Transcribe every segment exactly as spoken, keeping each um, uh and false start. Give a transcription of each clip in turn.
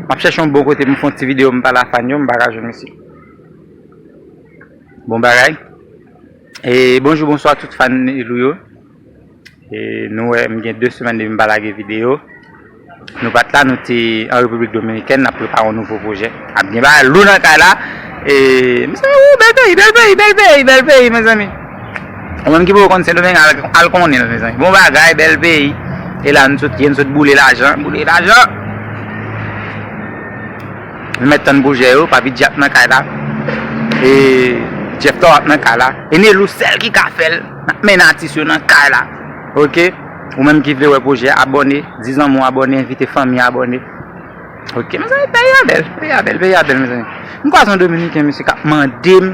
M ap chèche yon bon kote pou m fè yon ti videyo, m pale a fan yo, m pa ka jwenn misye. Bon bagay. E bonjou, bonswa tout fan Nelou yo. E nou wè, m gen de semèn depi m pa lage videyo. Nou pa t la, nou te an Repiblik Dominikèn, n ap prepare yon nouvo pwojè. Ap gen bagay lou nan kay la. E, mezanmi, wou, bèl peyi, bèl peyi, bèl peyi, bèl peyi, mezanmi. Ou menm ki poko konn Sendomeng, al, al konnen l, mezanmi. Bon bagay, bèl peyi. E la, nou sot ye, nou sot boule lajan, boule lajan. Nou mèt tann pwojè yo, Papi Djap nan kay la. E Jeff Tawap nan kay la. E Nelou sèl ki ka fè l. N ap mennen atis yo nan kay la. Oke? Ou menm ki vle wè pwojè, abòne. Di zanmi w abòne, envite fanmi abòne. Oke, mezanmi, peyi a bèl, peyi a bèl, peyi a bèl, mezanmi. M kwaze yon Dominiken, mesye, k ap mande m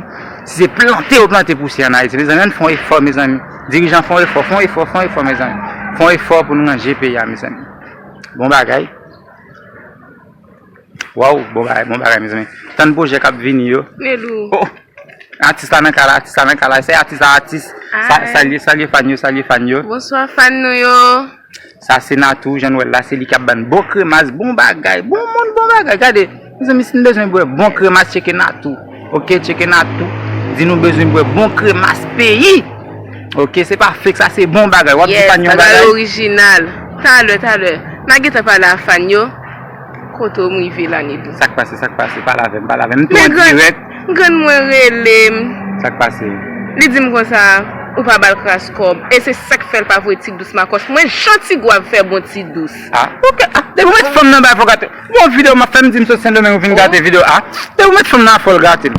si se plante yo plante pousyè an Ayiti. Mezanmi, ann fè yon efò, mezanmi. Dirijan, fè yon efò, fè yon efò, fè yon efò, mezanmi. Fè yon efò pou nou ranje peyi a, mezanmi. Bon bagay. Waw, bon bagay, bon bagay, mezanmi. Tann pwojè k ap vini yo. Nelou. Oh! Atis la nan kay la, atis la nan kay la. Se atis la, atis. Sa, salye, salye fan yo, salye fan yo. Bonswa fan nou yo. Sa se Natou, jan n wè l la, se li k ap ban n bon kremas, bon bagay, bon moun, bon bagay. Gade, mezanmi, si n bezwen bwè bon kremas, tcheke Natou. Oke, tcheke Natou. Di nou bezwen bwè bon kremas peyi. Oke, se pa fake, sa se bon bagay. W ap di fan yo yon bagay. Bagay orijinal. Talè, talè. N a gentan pale a fan yo. Kote w m rive la, Nelou? Sa k pase, sa k pase? Pale avè m, pale avè m. M tou an dirèk. Grann mwen rele m. Sa k pase? Li di m konsa, ou pa ba l kras kòb. E se sa k fè l pa voye Ti Dous makòch. Mwen jan Ti Gou ap fè bon Ti Dous. Ah, oke. Ah, depi w met fanm nan bay fò gate. Bon videyo m ap fè, m di m sot Sendomeng, ou vin gate videyo. Ah, depi w met fanm nan fò l gate l.